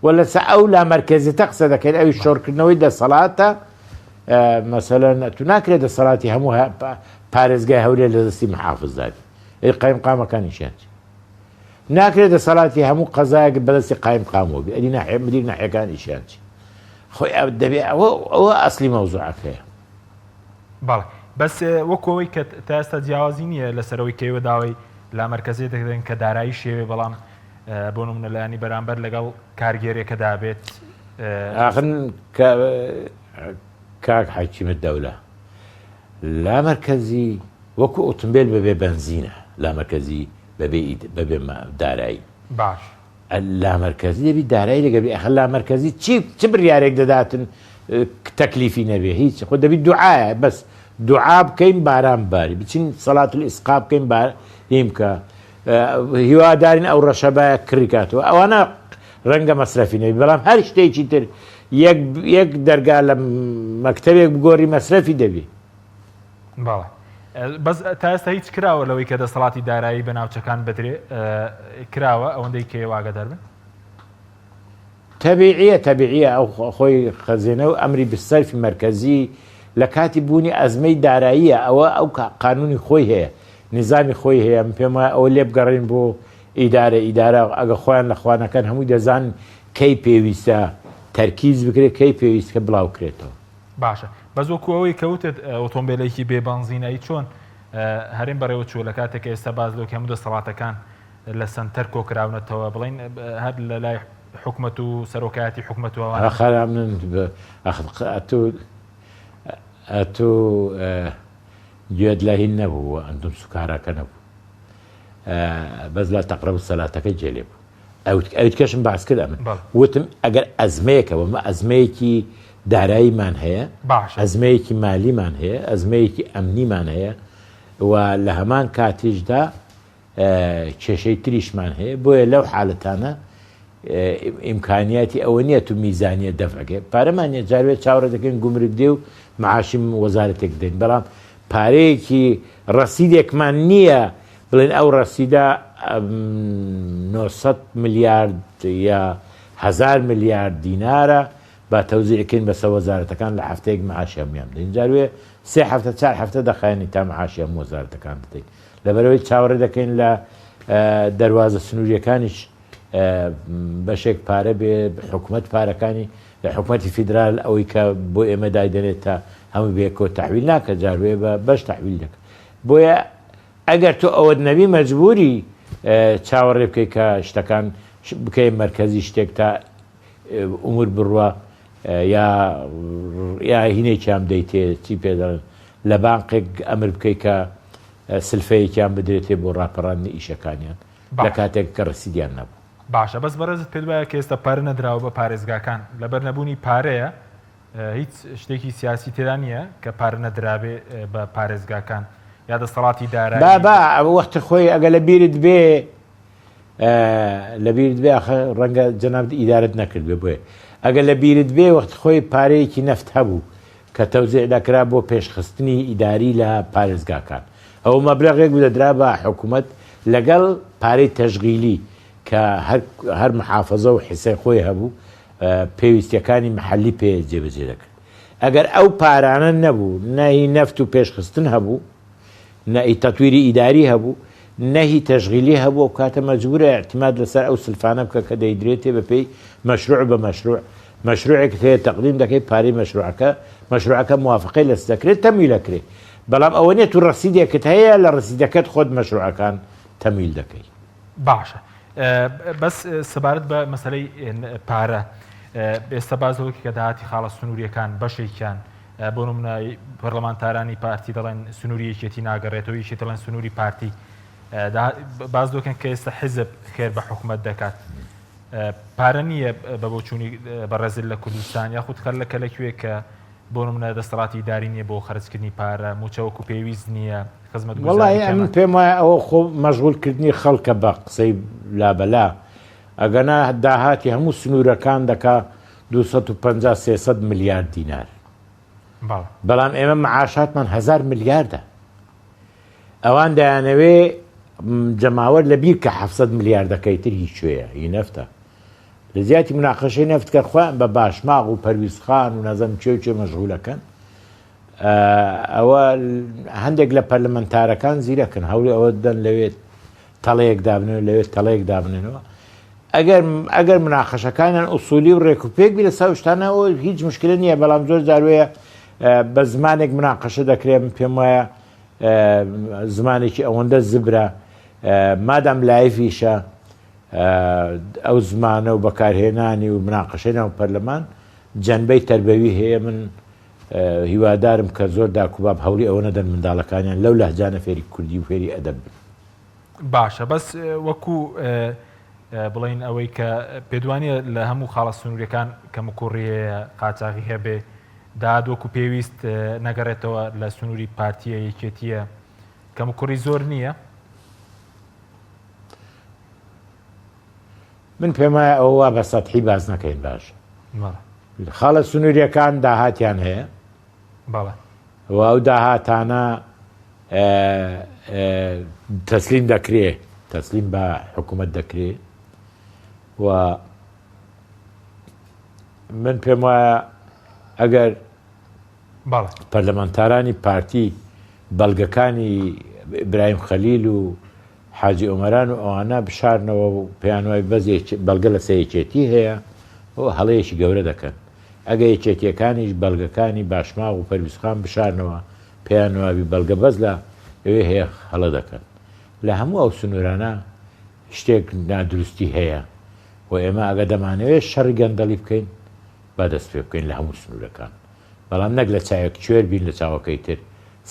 [SPEAKER 3] و لەسەر ئەو لامەرکەزیەتە قسە دەکەین ئەویش شۆڕکردنەوەی دەسەڵاتە مەسەلەن تو ناکرێت دەسەڵاتی هەموو پارێزگای هەولێر لە دەستی محافزدا بی ئەی قایمقامەکانیشیان چی ناکرێت دەسەڵاتی هەموو قەزایەک بەدەستی قایمقامەوە بی ئەدی ناحیە مدیر ناحیەکانیشیان چی خۆی دەبێ ئەوە ئەوە ئەسلی مەوزوعەکەیە.
[SPEAKER 1] بەڵێ بەس وەکو ئەوەی کە تا ئێستا جیاوازی نییە لەسەرەوەی کە ئێوە داوای لامەرکەزیەت دەکەن کە دارایی شێوێ بەڵام بۆ نمونە لایەنی بەرامبەر لەگەڵ کارگێرێکەدا بێت.
[SPEAKER 3] ئاخر کاک حەکیمە دەولە لامەرکەزی وەکو ئۆتۆمبێل بەبێ بەنزینە لامەرکەزی بەبێ بەبێ دارایی
[SPEAKER 1] باش
[SPEAKER 3] لامەرکەزی دەبی دارایی لەگەر بی ئەخە لامەرکەزی چی چ بریارێک دەداتن تەکلیفی نەبێ هیچ خۆ دەبی دوعاە بەس دوعا بکەین باران باری بچین سەڵات ئیسقا بکەین بار هیم کە هیوادارین ئەو ڕەشەبایە کڕی کاتەوە ئەوانە ڕەنگە مەسرەفی نەبی بەڵام هەر شتێکی تر یەک یەک دەرگا لە مەکتەبێک بگۆری مەسرەفی دەبی.
[SPEAKER 1] بەڵێ بەس تا ئێستا هیچ کراوە لەوەی کە دەسەڵاتی دارایی بە ناوچەکان بدرێ کراوە ئەوەندەی کە ئێوە ئاگادار بن؟
[SPEAKER 3] تەبیعیە تەبیعیە ئەو خۆی خەزێنە و ئەمری بالصرف مەرکەزی لە کاتی بوونی ئەزمەی داراییە ئەوە ئەو قانونی خۆی هەیە نیزامی خۆی هەیە من پێم وایە ئەوە لێبگەڕین بۆ ئیدارە ئیدارە ئەگە خۆیان لە خوانەکەن هەمووی دەزانن کەی پێویستە تەرکیز بکرێت کەی پێویستکە بڵاو کرێتەوە.
[SPEAKER 1] باشە بەس وەکو ئەوەی کە وتت ئۆتۆمبیلێکی بێ بەنزین ئەی چۆن هەرێم بەڕێوە چووە لە کاتێک کە ئێستا باس لەوە هەموو دەسەڵاتەکان لە سەنتەر کۆکراونەتەوە بڵین هەر لە لای حکومەت و سەرۆکایەتی حکومەت و ئەوانە.
[SPEAKER 3] ئاخر من ئەتوو ئەتوو گوێت لە هین نەبوو ئەنتم سوکاراکە نەبوو بەس لا تەقرەب سەلاتەکە جێ لێ بوو ئەویتکەشم باس کرد ئەمن وتم ئەگەر ئەزمەیەکە وەمە ئەزمەیەکی داراییمان هەیە ئەزمەیەکی مالیمان هەیە ئەزمەیەکی ئەمنیمان هەیە و لە هەمان کاتیشدا کێشەی تریشمان هەیە بۆیە لەو حالەتانە ئیمکانیاتی ئەوە نییە تو میزانیە دەفعەکەی پارەمان نیە جاروێ چاوەڕێ دەکەین گومرگ دێ و معاشی وەزارەتێک بدەین بەڵام پارەیەکی ڕەسیدێکمان نییە بڵێن ئەو ڕەسیدە 900 ملیارد یا هزار ملیارد دینارە با تەوزیعکەین بەسە وەزارەتەکان لە هەفتەیەک معاشی هەموویان بدەین جاروێ سێ هەفتە چار هەفتە دەخایەنی تا معاشی هەموو وەزارەتەکان بدەین لەبەرئەوەی چاوەڕێ دەکەین لە دەروازە سنووریەکانیش بەشێک پارە بێ حکومەت پارەکانی لە حکومەتی فیدرال ئەوەی کە بۆ ئێمە دایدەنێت تا هەموو بێکەوە تەحویل ناکە جاروێ بە بەش تەحویل دەکە بۆیە ئەگەر تۆ ئەوەت نەبی مەجبوری چاوەڕێ بکەی کە شتەکان بکەی مەرکەزی شتێک تا ئومور بڕوا یا یا هینێکیان بدەیتێ چی پێ دەڵێن لە بانقێک ئەمر بکەی کە سلفەیەکیان بدرێتێ بۆ ڕاپەڕاندنی ئیشەکانیان لە کاتێک کە ڕسیدیان نەبوو.
[SPEAKER 1] باشە بەس بەڕێزت پێت وایە کە ئێستا پارە نەدراوە بە پارێزگاکان لەبەر نەبوونی پارەیە هیچ شتێکی سیاسی تێدا نییە کە پارە نەدرابێ بە پارێزگاکان یا دەسەڵاتی دارایی
[SPEAKER 3] با با ئەوە وەختی خۆی ئەگە لە بیرت بێ لە بیرت بێ ئاخە ڕەنگە جەنابت ئیدارەت نەکردبێ بۆیە ئەگە لە بیرت بێ وەختی خۆی پارەیەکی نەفت هەبوو کە تەوزیع دەکرا بۆ پێشخستنی ئیداری لە پارێزگاکان ئەوە مەبلەغێک بوو دەدرا بە حکوومەت لەگەڵ پارەی تەشغیلی کە هەر هەر محافەزە و حیسەی خۆی هەبوو پێویستیەکانی محەلی پێ جێبەجێ دەکرد ئەگەر ئەو پارانە نەبوو نە هی نەفت و پێشخستن هەبوو نە ئی تەتویری ئیداری هەبوو نە هی تەشغیلی هەبوو ئەو کاتە مەجبورە ئیعتیماد لەسەر ئەو سلفانە بکە کە دەیدرێتێ بەپێی مەشروع بە مەشروع مەشروعێکت هەیە تەقدیم دەکەی پارەی مەشروعەکە مەشروعەکە موافقەی لەس دەکرێت تەمویل ئەکرێ بەڵام ئەوە نیە تو ڕەسیدێکت هەیە لە ڕەسیدەکەت خۆت مەشروعەکان تەمویل دەکەی.
[SPEAKER 1] باشە بەس سەبارەت بە مەسەلەی پارە ئێستا باس لەوە کە داهاتی خاڵە سنووریەکان بەشێکیان بۆ نمونە پەرلەمانتارانی پارتی دەڵێن سنووری یەکێتی ناگەڕێتەوە یەکێتی دەڵێن سنووری پارتی باس دەکەن کە ئێستا حیزب خێر بە حکومەت دەکات پارە نییە بە بۆچوونی بەڕێزت لە کوردستان یاخود خەلەکە لە کوێ کە بۆ نمونە دەسەڵاتی ئیداری نییە بۆ خەرجکردنی پارە موچە وەکو پێویست نییە خزمەتگوزاری
[SPEAKER 3] وەڵاهی
[SPEAKER 1] کەمە.
[SPEAKER 3] ئەمن پێم وایە ئەوە خۆ مەشغول کردنی خەڵکە بە قسەی لابەلا ئەگەنا داهاتی هەموو سنوورەکان دەکا 250 300 ملیار دینار. بەڵام ئێمە معاشاتمان هزار ملیاردە ئەوان دەیانەوێ جەماوەر لە بیر کە 700 ملیاردەکەی تر هی کوێیە هی نەفتە لە جیاتی مناقەشەی نەفت کە خۆیان بە باشماغ و پەرویزخان و نازم چێ و چێ مەشغولەکەن ئەوە هەندێک لە پەرلەمەنتارەکان زیرەکن هەوڵی ئەوە دەن لەوێت تەڵەیەک دابنێن لەوێت تەڵەیەک دابنێنەوە ئەگەر ئەگەر مناقەشەکانیان ئوسولی و ڕێک و پێک بی لەسەر شتانەوە هیچ مشکلە نییە بەڵام زۆر جاروەیە بە زمانێک مناقەشە دەکرێت من پێم وایە زمانێکی ئەوەندە زبرە مادام لایڤیشە ئەو زمانە و بەکارهێنانی و مناقەشەی ناو پەرلەمان جەنبەی تەربەوی هەیە من هیوادارم کە زۆر داک و باب هەوڵی ئەوە نەدەن منداڵەکانیان لەو لەهجانە فێری کوردی و فێری ئەدەب بن.
[SPEAKER 1] باشە بەس وەکو بڵین ئەوەی کە پێدوانە لە هەموو خاڵە سنوورەکان کەموکوڕی هەیە قاچاغی هەبێ داد وەکو پێویست نەگەڕێتەوە لە سنووری پارتیە یەکێتیە کەموکوڕی زۆر نییە؟
[SPEAKER 3] من پێم وایە ئەوە وا بە سەتحی باس نەکەین باش خاڵە سنووریەکان داهاتیان هەیە و ئەو داهاتانە تەسلیم دەکرێ تەسلیم بە حکوومەت دەکرێ و من پێم وایە ئەگەر پەرلەمانتارانی پارتی بەڵگەکانی ئیبراهیم خەلیل و حاجی ئۆمەران و ئەوانە بشارنەوە و پێیان وای بەس بەڵگە لەسەر یەکێتی هەیە ئەوە هەڵەیەکی گەورە دەکەن ئەگە یەکێتیەکانیش بەڵگەکانی باشماغ و پەرویزخان بشارنەوە پێیان وابی بەڵگە بەس لە ئەوێ هەیە هەڵە دەکەن لە هەموو ئەو سنوورانە شتێک نادروستی هەیە و ئێمە ئەگە دەمانەوێت شەڕی گەندەڵی بکەین با دەست پێ بکەین لە هەموو سنوورەکان بەڵام نەک لە چاوێک کوێر بین لە چاوەکەی تر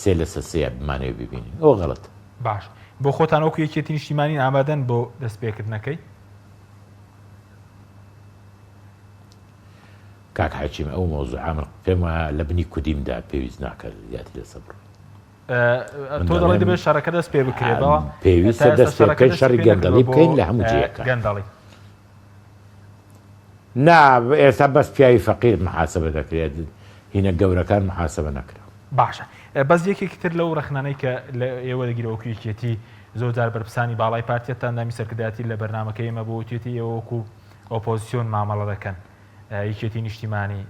[SPEAKER 3] سێ لەسەر سێ بمانەوێ ببینین ئەوە غەڵەتە.
[SPEAKER 1] باش بۆ خۆتان وەکو یەکێتی نیشتیمانین ئامادەن بۆ دەستپێکردنەکەی؟
[SPEAKER 3] کاک حەکیم ئەو مەوزوعە من پێم وایە لە بنی کودیمدا پێویست ناکات زیاتر لەسەر بڕۆین.
[SPEAKER 1] تۆ دەڵێی دەبێت شەڕەکە دەست پێ بکرێ بەڵام
[SPEAKER 3] پێویستە دەست پێ بکەین شەڕی گەندەڵی بکەین لە هەموو جێیەکان.
[SPEAKER 1] گەندەڵی.
[SPEAKER 3] نا ئێستا بەس پیاوی فەقیر محاسبە دەکرێت هینە گەورەکان محاسبە نەکراون.
[SPEAKER 1] باشە بەس یەکێکی تر لەو ڕەخنانەی کە لە ئێوە دەگیرێ وەکو یەکێتی زۆر جار بەرپرسانی باڵای پارتی هەتا ئەندامی سەرکردایەتی لە بەرنامەکەی ئێمە بۆ وتویەتی ئێوە وەکو ئۆپۆزسیۆن مامەڵە دەکەن یەکێتی نیشتیمانی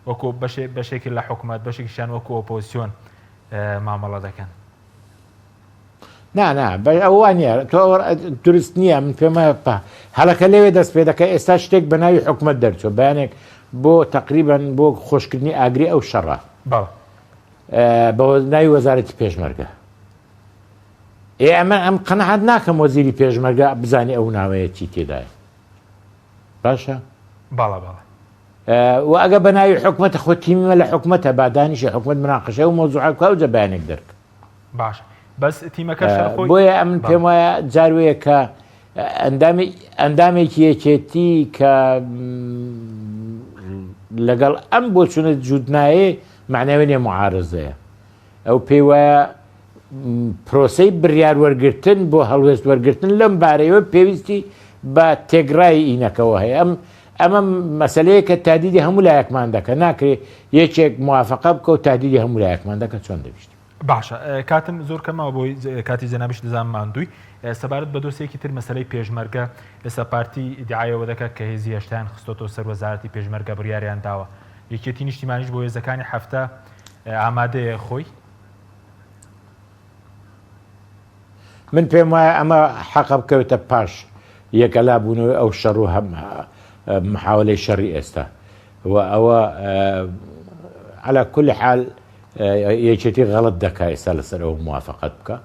[SPEAKER 1] وەکو بەشێ بەشێکی لە حکومەت بەشێکیشیان وەکو ئۆپۆزسیۆن مامەڵە دەکەن.
[SPEAKER 3] نا نا ئەوە وا نییە تۆ دروست نییە من پێم وایە هەڵەکە لەوێ دەست پێ دەکە ئێستا شتێک بە ناوی حکومەت دەرچوە بەیانێک بۆ تقریبان بۆ خۆشکردنی ئاگری ئەو شەڕە بە ناوی وەزارەتی پێشمەرگە ئێ ئەمە ئەم قەنەعات ناکەم وەزیری پێشمەرگە بزانانی ئەو ناوەیە چی تێدایە باشە
[SPEAKER 1] باڵا باڵا
[SPEAKER 3] و ئەگە بە ناوی حکومەتە خۆ تیمیمە لە حکومەتە بادانیشی حکومەت مناقشە و مۆزوعە کو ئەوجە بەیانێک دەرک
[SPEAKER 1] باشە بەس تیمەکە شەر خۆی
[SPEAKER 3] بۆیە ئەمن پێم وایە جار وەیە کە ئەندامی ئەندامێکی یەکێتی کە لەگەڵ ئەم بۆچونە جووت نایێ معناوی نیە معارزەیە ئەو پێی وایە پرۆسەی بڕیار وەرگرتن بۆ هەڵوێست وەرگرتن لەم بارەیەوە پێویستی بە تێگرای ئینەکەوە هەیە ئەم ئەمە مەسلەیە کە تادیدی هەموو لایەکمان دەکە ناکرێ یەکێک موافقە بکە و تادیدی هەموو لایەکمان دەکە چۆن دەبیشت
[SPEAKER 1] باشە کاتم زۆر کەمە بۆی کاتی جەنابیش دەزانم ماندووی سەبارەت بە دۆسیەکی تر مەسەلەی پێشمەرگە ئێستا پارتی ئیدعایەوە دەکات کە هێزی هەشتایان خستۆتەوە سەر وەزارەتی پێشمەرگە بڕیاریان داوە یەکێتی نیشتیمانیش بۆ هێزەکانی هەفتە ئامادەیە خۆی
[SPEAKER 3] من پێم وایە ئەمە حەقە بکەوێتە پاش یەکەلا بوونەوەی ئەو شەڕ و هەم محاولەی شەڕی ئێستا و ئەوە على كل حال یەکێتی غەڵت دەکا ئێستا لەسەر ئەوە موافقەت بکە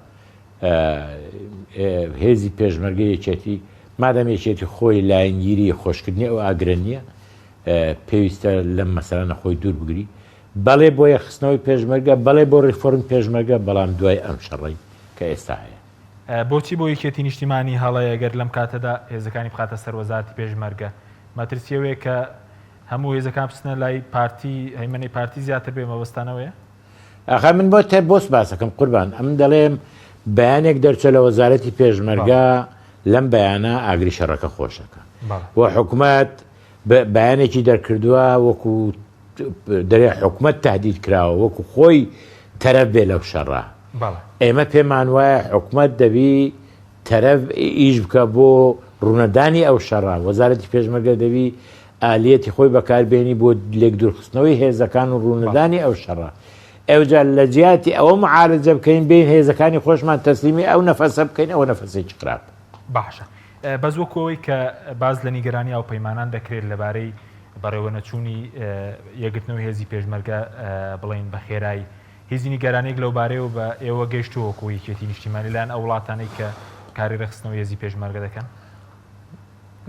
[SPEAKER 3] هێزی پێشمەرگە یەکێتی مادەم یەکێتی خۆی لایەنگیری خۆشکردنی ئەو ئاگرە نییە پێویستە لەم مەسەلانە خۆی دوور بگری بەڵێ بۆ یەکخستنەوەی پێشمەرگە بەڵێ بۆ ڕیفۆرم پێشمەرگە بەڵام دوای ئەم شەڕەی کە ئێستا هەیە.
[SPEAKER 1] بۆچی بۆ یەکێتی نیشتیمانی هەڵەیە گەر لەم کاتەدا هێزەکانی بخاتە سەر وەزارەتی پێشمەرگە؟ مەترسی ئەوەیە کە هەموو هێزەکان بچنە لای پارتی، هەیمەنەی پارتی زیاتر بێ، مەبەستتان ئەوەیە؟
[SPEAKER 3] ئاخە من بۆ تە بۆس باسەکەم قوربان ئەمن دەڵێم بەیانێک دەرچە لە وەزارەتی پێشمەرگە لەم بەیانە ئاگری شەڕەکە خۆشەکە و حکومەت بەیانێکی دەرکردووە وەکو. دەرێ حکومەت تهدید کراوە وەکو خۆی تەرەف بێ لەو شەڕە. ئێمە پێمان وایە حکومەت دەبی تەرەف ئیش بکە بۆ ڕوونەدانی ئەو شەڕە، وەزارەتی پێشمەرگە دەبی ئالیەتی خۆی بەکار بێنی بۆ لێکدوورخستنەوەی هێزەکان و ڕوونەدانی ئەو شەڕە. ئەوجا لە جیاتی ئەوە معالەجە بکەین بێین هێزەکانی خۆشمان تەسلیمی ئەو نەفەسە بکەین ئەوە نەفەسێکی خراپە.
[SPEAKER 1] باشە بەس وەکو ئەوەی کە باس لە نیگەرانی هاوپەیمانان دەکرێت لەبارەی بەڕێوەنەچوونی یەکگرتنەوەی هێزی پێشمەرگە بڵێین بە خێرایی هیچ نیگەرانیەک لەوبارەیەوە بە ئێوە گەیشتووە وەکو یەکێتی نیشتیمانی لەلایەن ئەو وڵاتانەی کە کاری ڕێکخستنەوەی هێزی پێشمەرگە دەکەن؟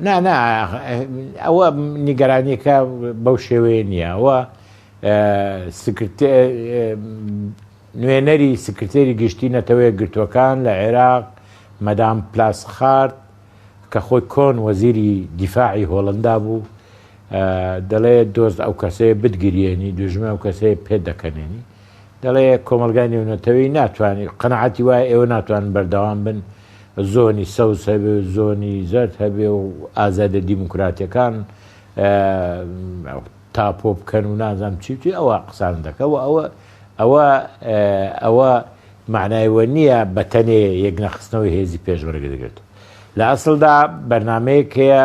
[SPEAKER 3] نا نا ئەوە نیگەرانیەکە بەو شێوەیە نییە ئەوە نوێنەری سکرتێری گشتی نەتەوە یەکگرتووەکان لە عێراق مەدام پلاسخارت کە خۆی کۆن وەزیری دیفاعی هۆڵندا بوو دەڵێ دۆست ئەو کەسەیە بتگریێنی دوژمن ئەو کەسەیە پێت دەکەنێنی دەڵێ کۆمەڵگای نێونەتەوەی ناتوانانی قەنەعەتی وایە ئێوە ناتوانن بەردەوام بن زۆنی سەوز هەبێ و زۆنی زەرد هەبێ و ئازادە دیموکراتیەکان تاپۆ بکەن و نازانم چی چی ئەوە قسان دەکە و ئەوە ئەوە ئەوە معنای وە نییە بە تەنێ یەکنەخستنەوەی هێزی پێشمەرگە دەگرێت لە ئەسڵدا بەرنمەیەک هەیە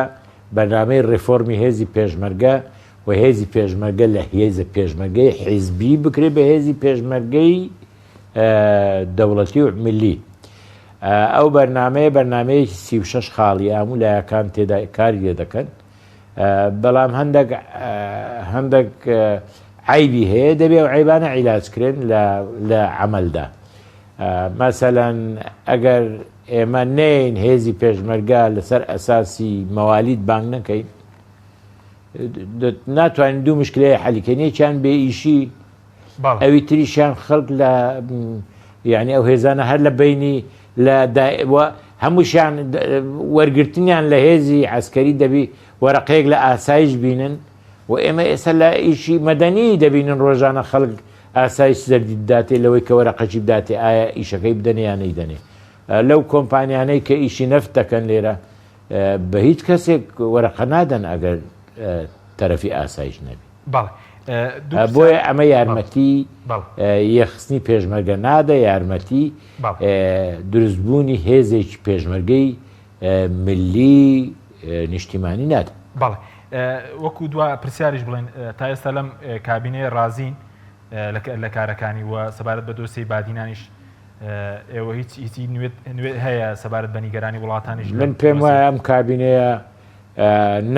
[SPEAKER 3] بەرنامەی ڕێفۆرمی هێزی پێشمەرگە و هێزی پێشمەرگە لە هێزە پێشمەرگەی حیزبی بکرێت بە هێزی پێشمەرگەی دەوڵەتی و ملی. ئەو بەرنامەیە بەرنامەیەکی 36 خاڵی هەموو لایەکان تێدا کاری لێ دەکەن بەڵام هەندێک هەندێک عیبی هەیە دەبێ ئەو عیبانە عیلاج کرێن لە عملدا مەسەلەن ئەگەر ئێمە نەیەین هێزی پێشمەرگە لەسەر ئەساسی مەوالید بانگ نەکەین ناتوانین دوو مشکلەیە حەلیکەین یەکیان بێ ئیشی ئەوی تریشیان خەڵک لە یعنی ئەو هێزانە هەر لە بینی لە هەمووشیان وەرگرتنیان لە هێزی عسکەری دەبی وەرەقەیەک لە ئاسایش بینن و ئێمە ئێستا لە ئیشی مەدەنی دەبینن ڕۆژانە خەڵک ئاسایش زەردی بداتێ لەوەی کە وەرەقەکی بداتێ ئایا ئیشەکەی بدەنێ یان نەیدەنێ لەو کۆمپانیانەی کە ئیشی نەفت دەکەن لێرە بە هیچ کەسێک وەرەقە نادەن ئەگەر تەرەفی ئاسایش نەبی.
[SPEAKER 1] بەڵێ
[SPEAKER 3] بۆیە ئەمە یارمەتی یەخستنی پێشمەرگە نادە یارمەتی دروستبوونی هێزێکی پێشمەرگەی ملی نیشتیمانی نادا.
[SPEAKER 1] بەڵێ وەکو دوا پرسیاریش بڵێن تا ئێستا لەم کابینەیە ڕازین لە کارەکانی و سەبارەت بە دۆسیەی بادینانیش ئێوە هیچ هیچی نوێ هەیە سەبارەت بە نیگەرانی وڵاتانیش؟
[SPEAKER 3] من پێم وایە ئەم کابینەیە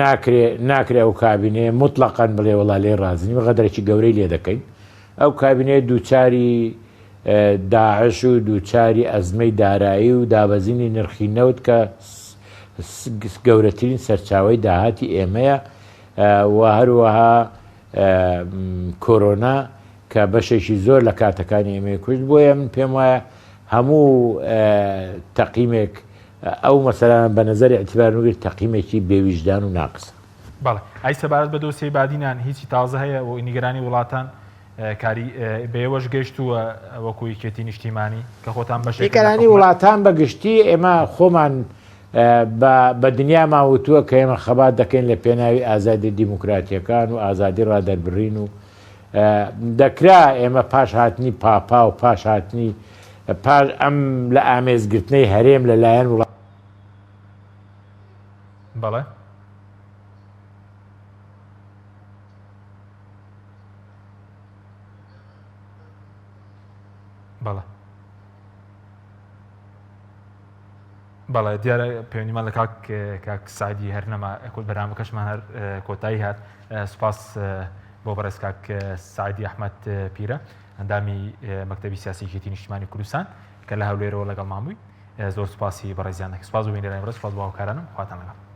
[SPEAKER 3] ناکرێ ناکرێ ئەو کابینەیە مطلقاً بڵێ وڵا لێ ڕازنی غەدرێکی گەورەی لێ دەکەین ئەو کابینەیە دووچاری داعش و دووچاری ئەزمەی دارایی و دابەزینی نرخی نەوت کە گەورەترین سەرچاوەی داهاتی ئێمەیە و هەروەها کۆرۆنا کە بەشێکی زۆر لە کاتەکانی ئێمەی کوشت بۆیە من پێم وایە هەموو تەقیمێک ئەو مەسەلانە بە نەزەری ئیعتیبار نوگرت تەقیمێکی بێویژدان و ناقسە.
[SPEAKER 1] بەڵێ ئەی سەبارەت بە دۆسیەی بادینان هیچی تازە هەیە و نیگەرانی وڵاتان کاری بە ئێوەش گەیشتووە وەکو یەکێتی نیشتیمانی کە خۆتان بەشێکن لە
[SPEAKER 3] نیگەرانی
[SPEAKER 1] حکومەت؟
[SPEAKER 3] وڵاتان بە گشتی ئێمە خۆمان بە بە دنیامان وتووە کە ئێمە خەبات دەکەین لە پێناوی ئازادی دیموکراتیەکان و ئازادی ڕادەربڕین و دەکرا ئێمە پاش هاتنی پاپا و پاش هاتنی پاش ئەم لە ئامێزگرتنەی هەرێم لە لایەن وڵات
[SPEAKER 1] بەڵێ. بەڵێ بەڵێ دیارە پەیوەندیمان لە کاک کاک سعدی هەر نەما بەرنامەکەشمان هەر کۆتایی هات سوپاس بۆ بەڕێز کاک سعدی ئەحمەد پیرە ئەندامی مەکتەبی سیاسی یەکێتی نیشتمانی کوردستان کە لە هەولێرەوە لەگەڵمان بووی زۆر سوپاسی بەڕێزیان دەکەم سوپاس بۆ بینەرانی بەڕێز سوپاس بۆ هاوکارانم خواتان لەگەڵ.